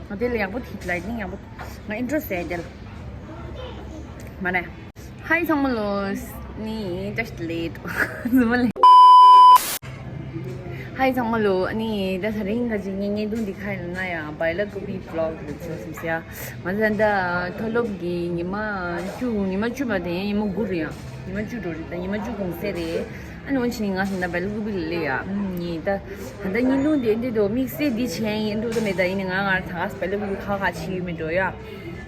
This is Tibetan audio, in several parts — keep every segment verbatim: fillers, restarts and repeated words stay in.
ང་དེ་ལ་ཡག་པོ་ཐིག་ལ་ཡིན་ཡག་པོ། ང་ཨིན་ཊྲོ་ཟེར་དེ་ལ། མ་ནས། ཧའི་ཚང་མ་ལོ། ནི་just late ཟི་མ་ལེ། ཧའི་ཚང་མ་ལོ། ནི་ད་ད་རིང་ག་ཅིག་ངའི་བརྙན་ཐུང་འདི་ཁ་ཡིན་ན་ཡང་བའི་ལ་ཀུ་པི་བི་ལོག་རེད་ཟེར་སོང་ཟེར། ང་ཚོ་ད་མཐོ་སློབ་ཀྱི་ཉི་མ་བཅུ་ཉི་མ་བཅུ་མ་དེ་ཡང་ཉི་མ་དགུ་རེད་ཡ། ཉི་མ་བཅུ་འགྲོ་རེད། ད་ཉི་མ་བཅུ་གུང་སེང་རེད། ཨ་ནི་འོན་ཆི་ནི་ང་ཟིན་ད་བེལ་ཀུ་པི་ལ་ལེ་ཡ། ཨུམ་ཉི་ད། ད་ད་ཉི་ལུང་དེ་འདི་དོ་དམིགས་བསལ་འདི་བྱས་ཡིན་འདུག་ད་མེད། ད་ཡིན་ནི་ང་ང་ད་ག་བེལ་ཀུ་པི་ཁ་ཁ་ཆི་ཡོད་མི་འགྲོ་ཡ།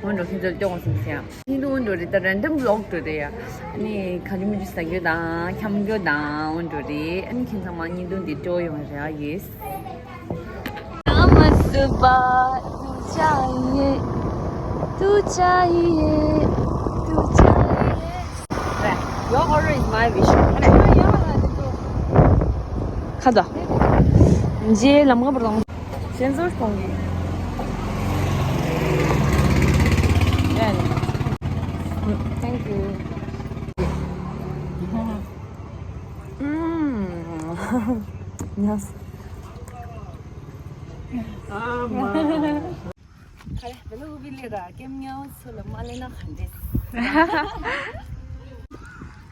འོན་འགྲོ་ཁྱེད་ཚོ་ལ་སྟོན་འོང་སོང་ཟེར་ཡ། ཉི་ལུང་འགྲོ་རེད། ད་རན་ཌམ་བི་ལོག་འགྲོ་རེད་ཡ། ཨ་ནི་ག་ལི་མི་ཇུ་ཟ་རྒྱུ་དང་འཁྱམ་རྒྱུ་དང་འོན་འགྲོ་རེད། ཨ་ནི་ཁྱེད་ཚང་མ་ཉི་ལུང་འདི་སྤྲོ་ཡོང་རེད་ཡ། ཡེས། 他们是吧？独家音乐，独家音乐，独家音乐。Right. Your order is my wish. ཁ་དོ། རྗེ་ལམ་ཁ་པར་དང་། གཞན་ཚོར་གཏོང་གི། Thank you. ཉལ། ཨ་མ། ཁ་རེ་བེ་ལོ་བི་ལེ་ར་ཀེམ་ཉའོ་སུ་ལ་མ་ལེ་ན་ཁན་དེ།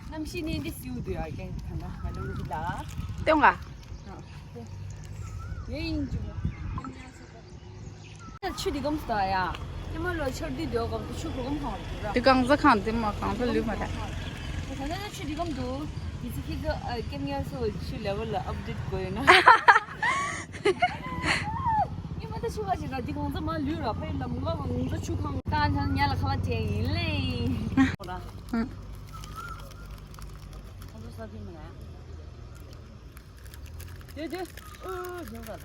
གནམ་གཤིས་ནི་འདི་སིའུ་དུ་ཡ་ཀེན་ཁན་ད་བེ་ལོ་བི་ལ། སྟོན་ག་ཡེ་ཡིན་ཅུ། ཆུ་འདི་གམ་སྟ་ཡ། ཉི་མ་ལོ་ཆར་འདི་འདོད་གམ་དུ་ཆུ་གོ་གམ་ཁང་དུ་ར། དེ་གང་ཟ་ཁང་དེ་མ་གང་ཟ་ལུས་མ་རེད། ད་ད་ཆུ་འདི་གམ་དུ། ཡི་ཚི་ཁི་ག་ཀེམ་ཉའོ་སུ་ཆུ་ལེ་ཝལ་ལ་ཨབ་ཌེཊ་གོ་ཡོད་ན། ཉི་མ་ད་ཆུ་བ་ཞིག་ལ་འདི་གང་ཟ་མ་ལུས་ར་ཕའི་ལམ་ལ་གང་ཟ་ཆུ་ཁང་། ད་ཉ་ལ་ཁ་བ་ཅན་ཡིན་ལེ། ཧོ་ར། ཧུམ། ཁོང་ཚོ་ས་ཕི་མི་ལ། དེ་དེ། ཨུ་ཟེར་ག་ལ།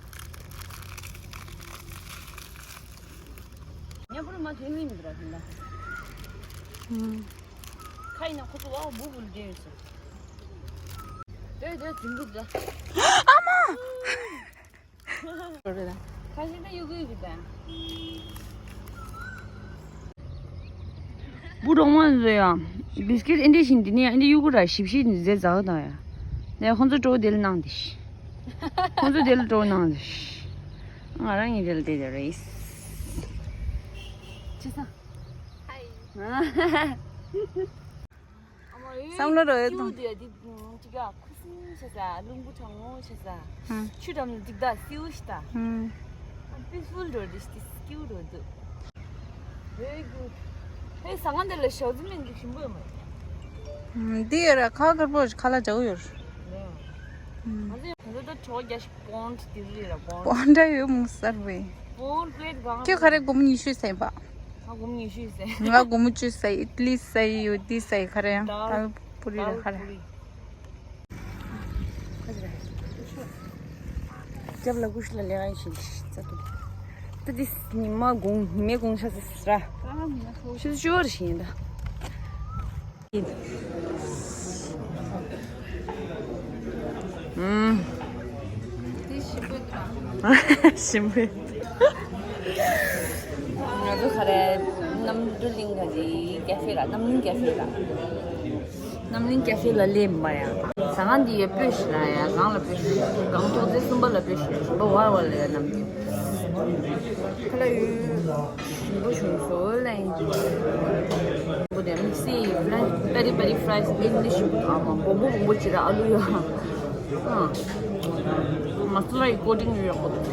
ཉ་པུ་རུ་མ་ཁེ་མི་མི་འདུག་ར་ཁེ་ལ། ཧུམ། ཁ་ཡིན་ན་ཁོ་ཚོ་ཨོ་བུ་བུ་ལ་བསྡད་ཡོད་ཟེར། དེ་དེ་དེ་འདུག་ད། ཨ་མ། ཁ་ཤས་ད་ཡོད་གི་ཡོད་གི་ད། བུ་གྲོགས་མོ་ཚོ་ཡང་བིས་ཀིཊ་ཨེ་འདྲ་ཞིག་འདི་ནས་ཨེ་འདྲ་གཡུག་གུ་ར་ཞིབ་ཞིབ་ནས་ཟས་ཟ་གི་དང་ཡ། ནས་ཁོང་ཚོ་སྤྲོ་བོ་དེ་ལ་གནང་དེ་ཤི། ཁོང་ཚོ་དེ་ལ་སྤྲོ་བོ་གནང་དེ་ཤི། ང་རང་ཡིན་དེ་ལ་བསྡད་དེ་རེད། ཅི་ས། ཧའི། བསམ་བློ་རོ་ཡོད་དང་། སྐྱིད་པོ་འདུག་ཡ། འདི་ཅིག་ཡ་ཁུ་སིམ་བྱེད་ས། རླུང་བུ་གྲང་མོ་བྱེད་ས། ཧུམ། ཆུ་འགྲམ་ལ་འགྲིག་ད་སིའུ་ཞིག་ད། ཧུམ། པིས་ཕུལ་འགྲོ་འདི་ཞིག་སྐྱིད་པོ་འགྲོ་འདུག་ཧེ་གུ། ཧེ་ཟ་ཁང་འདི་ལ་ཞའོ་ཙི་མིན་གྱི་ཞིམ་པོ་ཡོད་མ་རེད། ཧུམ། འདི་ཡོད་ར་ཁ་དཀར་པོ་ཁ་ལག་འཇའ་གུ་ཡོད་ར། ཧུམ། ང་ཚོ་ང་ཚོ་ད་གྲོགས་རྒྱ་ཞིག་པོན་ཌི་དེ་རུ་རེད་ར། པོན་ཌི། པོན་ཌི་ཡོད་མོ་གསར་བས། པོན་ཌི་པླེ་ཊི་གང་ཁྱོད་ག་རེ་སྒོར་མོ་ཉི་ཤུ་ཟ་ཡིན་པ། ང་སྒོར་མོ་ཉི་ཤུ་ཟ། ང་སྒོར་མོ་བཅུ་ཟ། ཨི་ཏི་ལི་ཟ་ཡི་ཡོད། འདི་ཟ་ཡི་ག་རེ་ཡང་དལ་པུ་རི་རེད་ག་རེ། རྒྱབ་ལ་ཀུ་ཤུ་ལ་ལས་ཀ་ཡིན་ཞིག་ཙ་ཏུ། ད་འདི་ཉི་མ་གུང་ཉི་མའི་གུང་ཤ་ཟ་ཟ་ར། ཆུ་ཚོད་བཅུ་པ་རེ་ཞིག་ཡིན་ད། ཨུམ། ཞིམ་པོ། ང་ཚོ་ག་རེ། གནམ་གྲུ་གླིང་ག་ཅིག་ཀེ་ཧྥེ་ལ། གནམ་གླིང་ཀེ་ཧྥེ་ལ། གནམ་གླིང་ཀེ་ཧྥེ་ལ་སླེབས་པ་ཡ། ཟ་ཁང་འདི་ཡ་སྤོས་ཤིག་ལ་ཡ། གང་ལ་སྤོས་ཤིག་གང་ཐོག་ཚེ་གསུམ་པ་ལ་སྤོས་ཤིག་གསུམ་པ་བར་བར་ལ་ཡ་གནམ་གླིང་ཁ་ལ་ཡོད། ཞིམ་པོ་བྱུང་སོང་ལེ། ཞིམ་པོ་དེ་དམིགས་བསལ་ཡི་ཕ་རི་ཕ་རི་ཕ་རི་ཕ་རའི་སི་འདི་ནི་ཞིམ་པོ། ཨ་མ་སྦོམ་པོ་སྦོམ་པོ་ཅིག་ར་ཨ་ལུ་ཡ། ཨ། མ་སི་ལ་ཡི་ཀོ་ཊིང་ཡོད་ཡག་པོ་འདུག་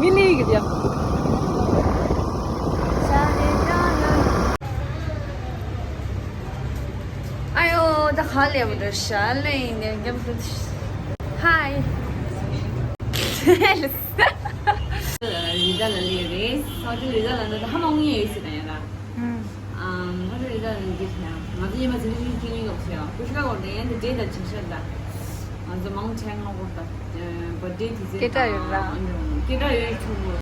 མི་ལི་གི་དེ། ཨ་ཡོ། ད་ག་ལེ་བ་འདྲ་ཤ་ལེ་ཡིན་ནས་རྒྱབ་ཏུ། ཧའི། རི་དྭགས་ལ་ལས་རེད། ས་ཆུ་རི་དྭགས་ལ་འདི་ཧ་མ་ངུ་ཡ་ཡོད་སྲིད་ད་ཡ་ད། ཨུམ། ཨམ། ཧ་ལས་རི་དྭགས་ལ་འདི་ཤ། ང་ཚོ་ཡེ་མ་ཚེ་རིང་ཅིག་ཡིན་ཡོད་ཤ། ཀུ་ཤུ་ཀ་གོ་དེ་ཡན་དེ་འདྲེ་ད་ཅི་ཤ་ད། ང་ཚོ་མང་ཆེ་ང་གོ་ད། བར་ཌེ་དུས་ཚོད་སྐད་གྲགས་ཡོད་ར། སྐད་གྲགས་ཡོད་ཆུ་བོ།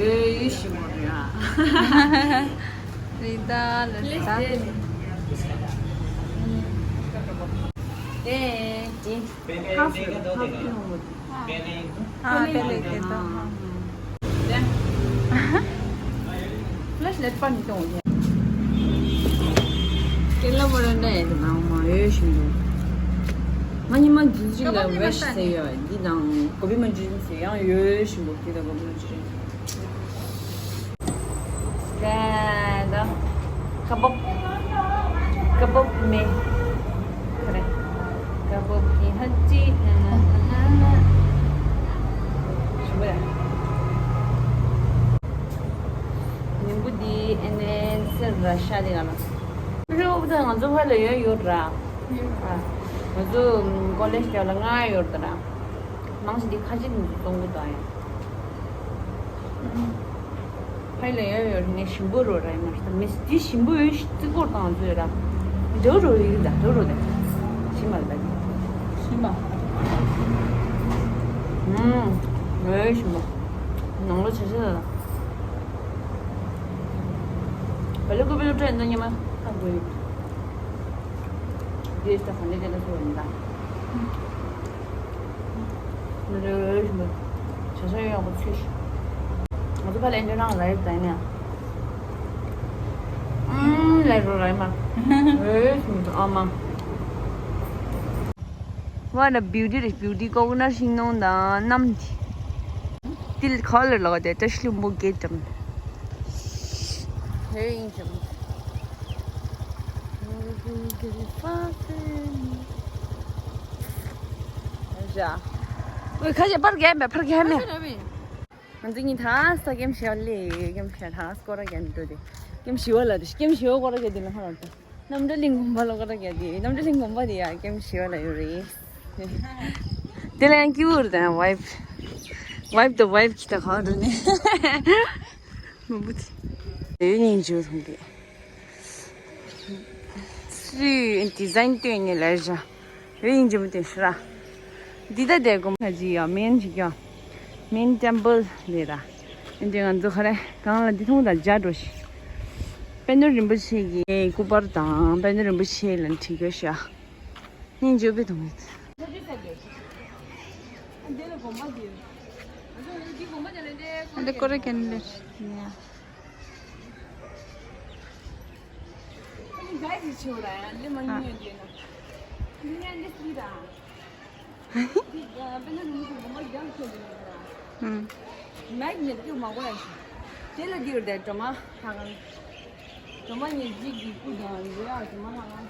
ཡོད་ཡོད་ཞིམ་པོ་རེད་ཨ། རི་དྭགས་ལ་ཟ། དེ་དེ། ཧ་ཧ་ཧ། ཨ་པེ་ལེ་དེ་དང་། ཕ་ལེ་ཤི་ལེཊ་པ་ནི་དང་། ཀེ་ལ་བོ་ར་འདྲ་ཡ་དེ་ནང་མ་ཡོད་བཞིན་དུ། ང་ཉི་མ་རྒྱུ་ཅི་ལ་ཝེ་ཤི་ཟེར་ཡོད་འདི་ དང་གོ་བི་མན་ཅུ་རི་ཡན་ཟེར་ཡང་ཡོད་ཞིམ་པོ་དེ་དང་གོ་བི་མན་ཅུ་རི་ཡན། ད་ད་ཀ་བབ། ཀ་བབ་མེ། ཁ་རེ། ཀ་བབ་གི་ཧ་ཅི་ན་ན་ན་ན་ན། ཞིམ་པོ་ཡ། ཉིན་པོ་འདི་ཨེ་ནས་སེར་ར་ཤ་དེ་ག་ལ། ཕྱི་དྲོ་ད་ང་ཚོ་ཕ་ལ་ཡོད་ཡོད་ར། ང་ཚོ་ཀོ་ལེཇ་དེ་ལ་ང་ཡོད་ར། ནང་བཞིན་འདི་ཁ་ཆེ་ནས་གཏོང་གི་དང་ཡང་། ཕ་ལ་ཡོད་ཡོད་ནས་ཞིམ་པོ་རོ་ར་ཡིན་མ་རེད། མི་འདི་ཞིམ་པོ་ཡོད་ཤི་རྩི་སྐོར་དང་ཚོད་ར། འདྲ་རོ་ཡིན་ད་འདྲ་རོ་དེ། ཞིམ་མ་རེད་ད། ཞིམ་པ། ཨུམ། ཡོད་ཞིམ་པོ། ནང་ལོ་ཆ་ཆ་ད། བེ་ལུ་ཀུ་བེ་ལུ་ཏྲེ་ནོ་ཉི་མ་ཁ་དགོས་ཡོད། དེ་ལྟ་ག་ནས་དེ་ལ་སོ་ཡིན་ད། ནོ་རེ་རེ་ཞིམ་པོ། བྱ་ས་ཡོད་ཡག་པོ་ཚུལ་ཞིག་ང་ཚོ་ཕ་ལ་འདྲ་རང་ར་ཡོད་ད་ཡིན་ན། ཨུམ་ལས་རོ་ར་ཡིན་མ། རེ་ཞིམ་པོ་ཨ་མ། What a beauty རེད། བིའུ་ཊི་ཀོ་ཀོ་ནཊ་ཤིང་སྡོང་དང་གནམ་དེ། ཏིལ་ཁོ་ལར་ལོག་དེ་བཀྲ་ཤིས་ལྷུན་པོ་སྐྱེས་དམ། ཧེ་ཡིན་ཅམ། རེད་ཤག་ཨོའི་ཁ་ཤས་ཕར་རྒྱབ་མེད་ཕར་རྒྱབ་མེད། ང་ཚོ་གཉིས་ཐང་ས་ཀེམ་ཞིའོ་ལེ་ཀེམ་ཞིའོ་ཐང་སྐོར་ར་རྒྱབ་འགྲོ་དེ། ཀེམ་ཞིའོ་ལ་དེ་ཀེམ་ཞིའོ་སྐོར་ར་རྒྱབ་དེ་ལ་ཧ་ལ་དེ། གནམ་གྲུ་གླིང་དགོན་པ་ལོ་ཀ་ར་རྒྱབ་དེ་གནམ་གྲུ་གླིང་དགོན་པ་དེ་ཡ་ཀེམ་ཞིའོ་ལ་ཡོད་རེད། དེ་ལ་ཡང་ཀྱི་འུར་དང་ཝའིབ། ཝའིབ་དང་ཝའིབ་ཀྱི་ད་གང་འགྲོ་ནས། མི་བུ་དེ། དེ་སྙིང་རྗེ་མཐོང་གི། སུའི་ཌི་ཛའིན་སྟོན་ནས་ལས་བྱ། རེ་ཡིན་གྱི་མི་དེ་ཤི་ར། འདི་ད་དེ་གོམ་ཁ་ཅི་ཡ་མེན་ཅི་ཀྱ། མེན་ཊེམ་པལ་ལས་ར། ཨེ་འདི་ང་ཚོ་ཁ་རེ་གང་ལ་འདི་མཐོང་དང་འཇའ་འགྲོ་ཤི། དཔལ་ལྡན་རིན་པོ་ཆེ་གི་སྐུ་པར་དང་དཔལ་ལྡན་རིན་པོ་ཆེ་ལ་འཁྲི་གི་ཤ། སྙིང་རྗེ་པོ་མཐོང་གི། འདི་སྐོར་ར་ཀན་ལེ་ཉ། ཨུམ། མེག་ནེ་ཊི་ཀྱི་མ་གོ་ཡ་ཞིག་དེ་ལ་འདིར་དེ་སྒྲོལ་མ་ལྷ་ཁང་། སྒྲོལ་མ་ཉེར་གཅིག་གི་སྐུ་དང་འདི་ཡ་སྒྲོལ་མ་ལྷ་ཁང་།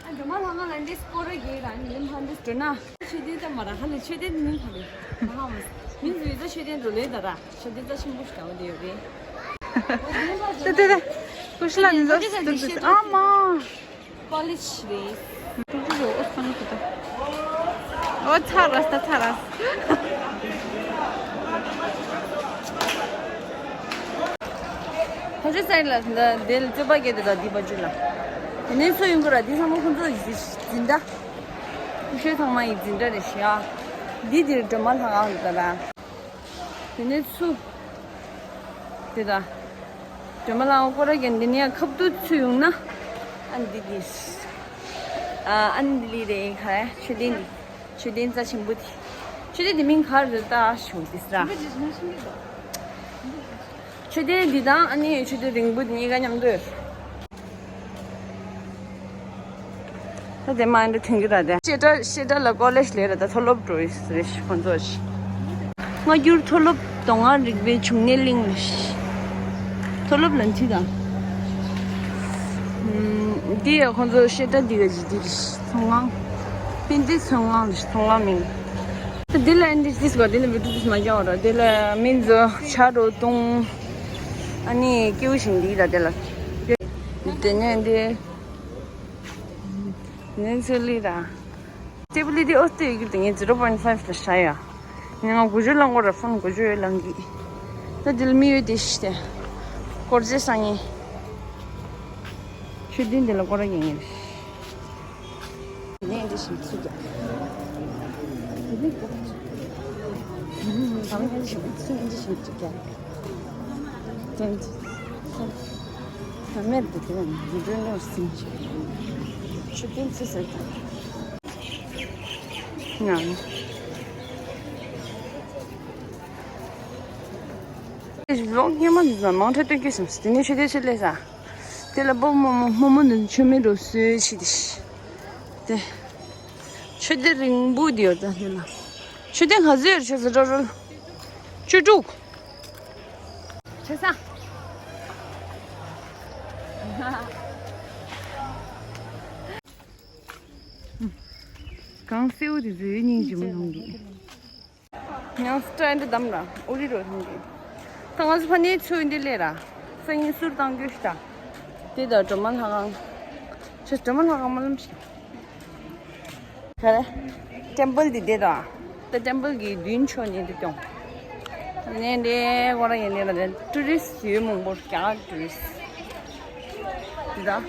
ཨ་འགྲོ་མ་ལྷ་ང་ལ་འདི་སྐོར་རེ་གེ་ར་ནི་ལེམ་ཧ་འདི་སྤྲོ་ན། མཆོད་རྟེན་ད་མ་ར་ཧ་ལེ་མཆོད་རྟེན་མིང་ག་རེ། ཧ་མ་མིང་ཟུ་ཡི་ད་མཆོད་རྟེན་འགྲོ་ལེ་ད་ར་མཆོད་རྟེན་ད་ཆེན་པོ་ཞིག་ད་བ་དེ་ཡོད་རེད། དེ་དེ་དེ་ཀུ་ཤ་ལ་ནི་ཟོ་སི་ཏུ་ཏུ་ཨ་མ། ཀོ་ལེཇ་རེད། ཏུ་ཏུ་ཟོ་ཨོ་སང་ཏུ་ཏུ། ཨོ་ཚ་ར་སྟ་ཚ་ར། ཁོ་ཚོའི་སའིཌ་ལ་འདི་འདི་ལ་རྩོད་པ་སྐྱེས་ཏེ་ད་འདི་པ་ཅུ་ལ། དེ་ནས་སུ་ཡོང་གི་ར་འདི་ཚང་མ་ཁོ་ཚོ་ཡི་འཛིན་གྲྭ། ཀུ་ཤའི་ཚང་མ་ཡི་འཛིན་གྲྭ་རེད་ཤག་འདི་འདིར་སྒྲོལ་མ་ལྷ་ཁང་རེད་ད་ར། དེ་ནས་སུ། དེ་ད། སྒྲོལ་མ་ལྷ་ཁང་སྐོར་ར་རྒྱན་འདི་ནས་ཁབ་ཏུ་ཚུད་ཡོང་ན། ཨ་འདི་འདི། ཨ་ཨ་འདི་ལི་རེད་ཁ་མཆོད་རྟེན་འདི། མཆོད་རྟེན་རྩ་ཆེན་པོ་དེ། མཆོད་རྟེན་དེ་མིང་ག་རེ་ད་ཞུ་དེ་སི་ར། མཆོད་རྟེན་འདི་དང་ཨ་ནི་མཆོད་རྟེན་རིང་པོ་དེ་གཉིས་ཀ་མཉམ་དུ་ཡོད། ད་དེ་མ་འདྲ་ཐོན་གི་ར་དེ། བཤད་གྲྭ་བཤད་གྲྭ་ལ་ཀོ་ལེཇ་ལས་ར་ད་མཐོ་སློབ་འགྲོ་ཡི་རེད་ཁོང་ཚོ་ཞིག་སྔ་འགྱུར་མཐོ་སློབ་མདོ་སྔགས་རིག་པའི་འབྱུང་གནས་གླིང་ལ་ཞིག་མཐོ་སློབ་ལ་འཁྲིད་དང་། འདི་ཡང་ཁོང་ཚོ་བཤད་གྲྭ་འདི་ག་ཇི་འདི་རེད་ཚོང་ཁང་། ཕན་ཚུན་ཚོང་ཁང་རེད་ཚོང་ཁང་མིང་། འདི་ལ་འདི་ཏིས་གོ་འདི་ལ་བི་ཏུ་ཏིས་མ་རྒྱག་ར་འདི་ལ་མིན་ཛོ་ཆ་རོ་ཏུང་། ཨ་ནི་ཀེའུ་ཞིང་འདི་ད་འདི་ལ། དེ་ནས་འདི། ནས་ཚེ་ལི་ར། སྟེ་པུ་ལི་དེ་ཨོ་སྟེ་ཡོད་ཀྱི་དེ་ངས་zero point five ལ་བཞག་ཡ། ངས་ང་དགུ་བཅུ་བླང་དགོས་ར་ཕོན་དགུ་བཅུ་ཡོད་བླང་གི། ད་འདི་ལ་མི་ཡོད་དེ་ཤི་སྟེ། སྐོར་རྗེས་སང་ཉིན། ཤུལ་འདི་འདི་ལ་སྐོར་ར་ཡིན་ངེས། ནས་འདི་ཞིག་ཚུགས་ཀྱང་། འདི་ནི་སྐོར་ར་ཞིག་ཚུགས་འདི་ཞིག་ཚུགས་ཀྱང་། དེ་འདི། ད་མེད་དེ་དེ་ནི་འདི་འདྲ་ནོར་སིན་ཅི། ཤུལ་འདི་ཚུགས་ཟེར་ཀྱང་། ང་། ལོག་སྔོན་མ་འདི་ཚོ་མང་ཐོས་སྟོན་གྱི་སོང་དེ་ནས་ཆོས་དེ་ཆོས་ལས་ས། དེ་ལ་བུ་མོ་མོ་མོ་མོ་འདི་ཆོས་མེད་འགྲོ་སོས་ཆི་དེ་ཤི། དེ། མཆོད་རྟེན་རིང་པོ་འདི་ཡོད་ད་འདི་ལ། མཆོད་རྟེན་ག་ཚོད་ཡོད་ཆོད་ཟེར་རོ་རོ། བཅུ་དྲུག་བྱས་ས། གངས་སེར་པོ་དེ་ཚོའི་སྙིང་རྗེ་མོ་མཐོང་གི། ཡང་སྐྲ་འདི་བསྡམས་ར་ཨུ་རི་རོ་མཐོང་གི། ད་ང་ཚོ་ཕ་ནས་ཚུར་འདི་སླེབས་ར། སང་ཉིན་གསུར་བཏང་རྒྱུ་ཞིག་ད། དེ་ད་སྒྲོལ་མ་ལྷ་ཁང་། ཆེ་སྒྲོལ་མ་ལྷ་ཁང་མ་ལམ་ཞིག་ག་རེ། ཊེམ་པལ་འདི་དེ་དང་། ད་ཊེམ་པལ་གྱི་མདུན་ཕྱོགས་ནས་འདི་སྐྱོང་། ནས་འདི་སྐོར་ར་ཡིན་ནས་ལ་ནས་ཊུ་རི་སི་ཡོད་མང་པོ་རྒྱ་གར་ཊུ་རི་སི། འདི་དང་།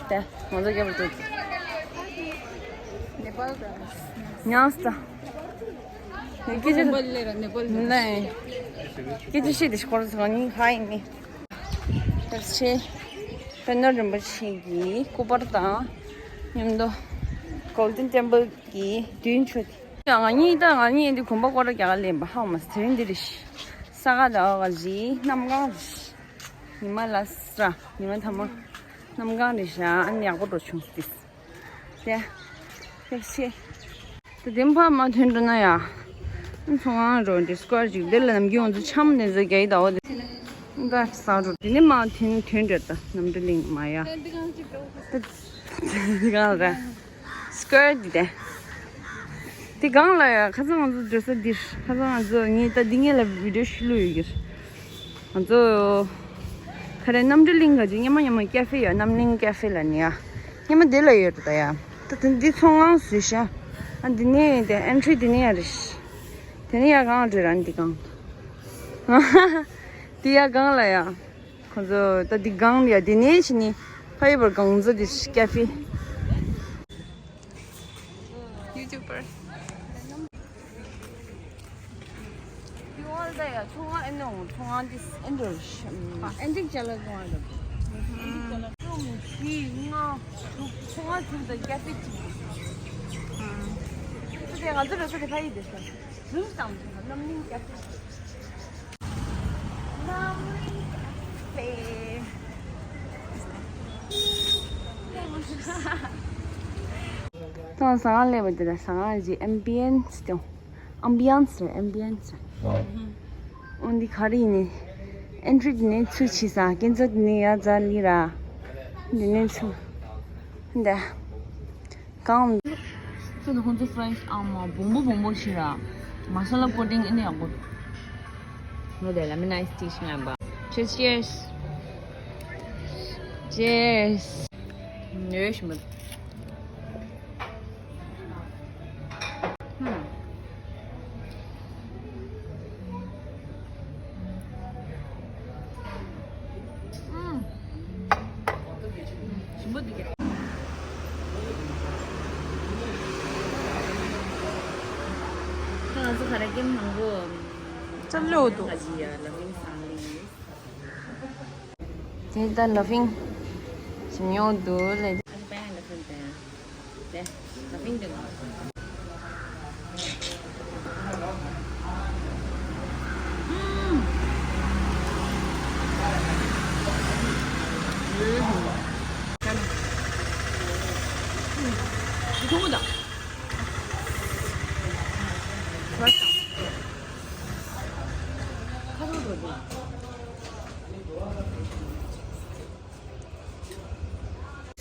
དེ་ང་ཚོ་རྒྱབ་ཏུ། ནེ་པཱལ་དང་། ཉངས་ད། སྐད་ཆ། ནེ་པཱལ་ལས་ར་ནེ་པཱལ། ནས། སྐད་ཆ་བཤད་དེ་སྐོར་ཚང་ནི་ཧ་ཡིན་ནི། དེར་ཆེ། དཔལ་ནོར་རིན་པོ་ཆེ་གི་སྐུ་པར་དང་། མཉམ་དུ། Golden Temple གི་མདུན་ཕྱོགས་དེ། ང་གཉིས་ད་ང་གཉིས་འདི་དགོན་པ་སྐོར་ར་རྒྱག་ལེན་པ་ཧ་མ་སི་དེ་རིང་འདི་རེད། ས་ག་ཟླ་བ་ག་རེ། གནམ་གང་རེད། ཉི་མ་ལ་སྲ་ཉི་མ་ཐ་མ། གནམ་གང་རེད་ཤག་ཨ་ནི་ཡག་པོ་འགྲོ་བྱུང་སྟེ། དེ། ཡག་ཤེས། དེ་དེ་ཕར་མ་ཐོན་འགྲོ་ན་ཡ། ཚོང་ཁང་འགྲོ་འདི་སྐོར་ཅིག་དེ་ལ་ནམ་རྒྱུན་ང་ཚོ་འཆམ་ནས་བཟོ་རྒྱག་ཡི་ད་འོ་དེ། འགའ་ས་འགྲོ་དེ་ནི་མ་ཐོན་ཐོན་འགྲོ་ད་གནམ་གྲུ་གླིང་མ་ཡ། དེ་གང་རེད། སྐོར་འདི་དེ། དེ་གང་ལ་ཡ་ཁ་སང་ང་ཚོ་འགྲོ་ས་འདིར་ཁ་སང་ང་ཚོ་ངས་ད་འདི་ངེད་ལ་བི་ཌིའོ་ཞིག་བླུགས་ཡོད་གིར། ང་ཚོ། ག་རེ་གནམ་གྲུ་གླིང་ག་ཅིག་སྔོན་མ་སྔོན་མ་ཀེ་ཧྥེ་ཡོད་གནམ་གླིང་ཀེ་ཧྥེ་ལ་ནི་ཡ། སྔོན་མ་དེ་ལ་ཡོད་རེད་ད་ཡ། ད་དེ་འདི་ཚོང་ཁང་བཟོས་ཤག་ཨ་འདི་ནས་དེ་ཨེན་ཊི་རི་འདི་ནས་ཡ་རེད། དེ་ནས་ཡ་གང་རེད་ར་འདི་གང་། དེ་ཡ་གང་ལ་ཡ། ཁོང་ཚོ་ད་འདི་གང་ཡ་དེ་ནས་ཕྱིན་ནི་ཕ་ཡི་བར་གང་ཚོ་དེ་ཀེ་ཧྥེ། ཡུ་ཊུབ་པར། དེ་བ་ལ་ཡ་ཚོང་ཁང་ཨེ་ནོ་ཚོང་ཁང་དེ་ཨེ་འགྲོ་ཨེ་འགྲིག་ཅ་ལག་ཚོང་ཁང་རེད། ཨེ་འགྲིག་ཅ་ལག་ཚོང་ཁང་དྲུག་ཚོང་ཁང་དྲུག་དང་ཀེ་ཧྥེ་གཅིག་ཚོ་དེ་ང་ཚོ་རེ་ས་དེ་ཕ་ཡི་དེ་ས་ཟུར་དང་གནམ་གླིང་ཀེ་ཧྥེ། ད་ཟ་ཁང་སླེབས་པ་དེ་ལ་ཟ་ཁང་གི་ཨེམ་བི་ཡན་སི་དང་ཨེམ་བི་ཡན་སི་རེད། ཨེམ་བི་ཡན་སི་རེད། འོ་འདི་ག་རེ་ཡིན་ནི། ཨེན་ཊི་རི་དེ་ནས་ཚུར་ཕྱིན་ས་སྐྱིན་ཚ་དེ་ནས་ཡར་འཛར་ལི་ར། དེ་ནས་ཚུར། འདི། གང་། ཚོད་ཁོང་ཚོ་ཕ་རའི་ཨ་མ་སྦོམ་པོ་སྦོམ་པོ་ཞིག་ར། མ་ས་ལ་ཀོ་ཊིང་ཨེ་ནས་ཡག་པོ། ངོ་དེ་ལ་མི་ནའི་སི་ཊི་ཤིང་ལ་འབའ། Cheers, cheers. Cheers. ཡོད་ཤི་མོད། ང་ཚོ་ག་རེ་ཀེམ་མང་པོ། ཅམ་ལོ་འདུག་ཨ་ཇི་ཡ་ལ་མིང་སང་ལི། དེ་ལྟར་ལ་ཕིང་ཞིམ་ཉོ་འདུག་ལས།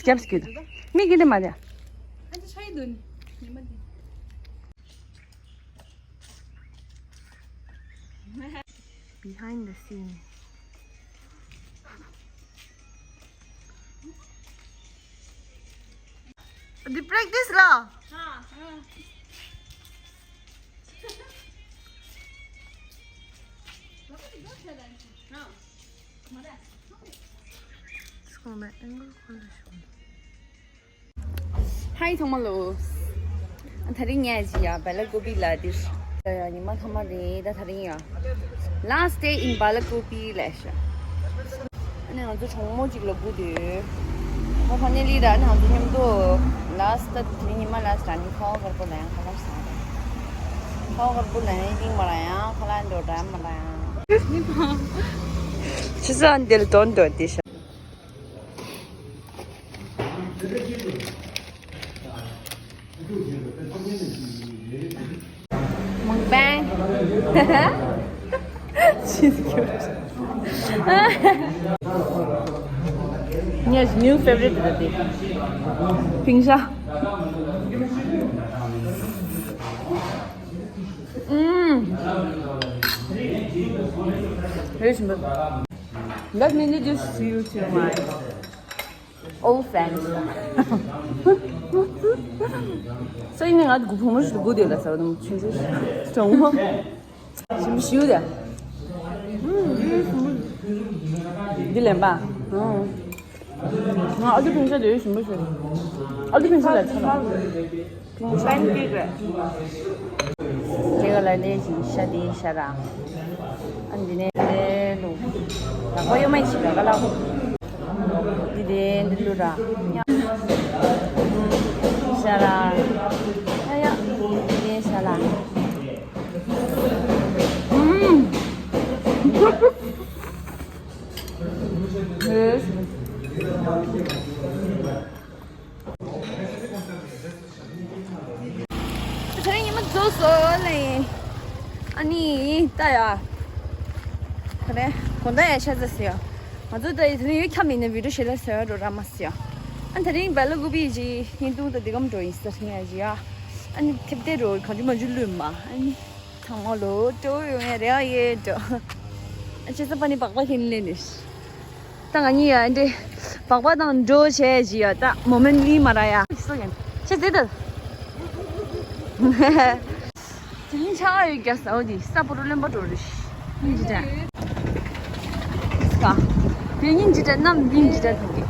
སྐྱབས་སྐྱིད། མི་གི་འདི་མ་རེད། Behind the scene. འདི་practice ལ། སོང་ན་angle ཁོ་ལ་ཤོག Hi ཚང་མ་ལོ། ད་རིང་ངས་ཅི་ཡ་བེ་ལ་ཀོ་པི་ལ་དེ་ཤ་ཡ་ཉི་མ་ཐ་མ་རེད། ད་ད་རིང་ཡ་last day in Balakopi ལ་ཤ། ཨ་ནི་ང་ཚོ་གྲོགས་མོ་གཅིག་ལ་སྒུག་དུས། ཁོ་ཕ་ནེ་ལི་ར་ཨ་ནི་ང་ཚོ་མཉམ་དུ་last ད་དེ་རིང་ཉི་མ་last ཨ་ནི་ཁ་བ་དཀར་པོ་ལ་ཡང་ཁ་ལག་ཟ་རེད། ཁ་བ་དཀར་པོ་ལ་ཡང་ཏིང་མ་ར་ཡང་ཁ་ལག་འདོད་འདྲ་མ་ར་ཡང་། ཆི་ས་འདིར་དོན་འདོད་དེ་ཤ། She's cute. Yes, new favorite today. Pingsha. Mm. Very simple. Let me introduce you to my old friends. So, ཡིན་ནའི་ང་དགུ་ཕོ་མོ་ཞིག་དགུ་དེ་ལ་ཟེར་བ་དང་ཆུང་ཆུང་ཞིག་གྲོང་མོ། ཞིམ་པོ་ཞིག་དེ། འདི་ལེན་པ། ང་ཨ་ཏི་ཕིང་ཤ་དེ་ཞིམ་པོ་ཞིག་ཨ་ཏི་ཕིང་ཤ་ལ་ཆ་ལ། པན་ཀེག་རེད། དེ་ག་ལ་ལས་ཞིག་ཤ་དེ་ཤ་ར། ཨ་འདི་ནས་ལས་ལུ། ལག་པ་གཡོ་མ་ཞིག་ལ་ག་ལ་ཧོ། འདི་དེ་འདི་ལུ་ར། ཤ་ར། ཡ་ཡ། འདི་ཤ་ལ། ཨུམ། ཧེ། དེ་རིང་ཉི་མ་རྫོགས་སོང་ལེ། ཨ་ནི་ད་ཡ། དེ་རིང་དགོང་དག་ཡ་ཤ་ཟ་ཟེར་ཡ། ང་ཚོ་ད་ཡ་དེ་རིང་ཡུལ་ཁྱམས་ཡིན་ན་བི་ཌིའོ་ཞིག་ལ་ཟེར་ཡ་འགྲོ་ར་མ་ཟེར་ཡ། ཨ་དེ་རིང་སྦེ་ལ་ཀུ་པི་ཇི་ཧིན་དུ་ད་དེ་གམ་འགྲོ་ཡིན་ཟེར་ཡ་ཇི་ཡ། ཨ་ནི་ཐེབས་ཏེ་འགྲོ་གང་བྱུང་མ་བྱུང་ལུས་མ་ཨ་ནི། ཚང་མ་ལོ་སྤྲོ་ཡོང་ཡ་རེད་ཨ་ཡེ་འགྲོ། ཨ་ཅེ་ས་པ་ནི་སྦག་སྦག་ཁྱེར་ལེན་ནི། ད་ང་གཉིས་ཡ་འདི་སྦག་སྦག་དང་འགྲོ་བྱས་ཅི་ཡ་ད་མོ་མེན་ལི་མ་ར་ཡ། སོ་ཡན་ཅེ་ཟེར་ད། དེ་རིང་ཆར་པ་ཡོད་རྒྱ་ས་འོ་དི་ས་པོ་རོ་རློན་པ་འགྲོ་རེ་ཤི། སྙིང་རྗེ་དྲན། སྐ། དེ་སྙིང་རྗེ་དྲན་ནམ་སྙིང་རྗེ་དྲན་ཐུག་གི།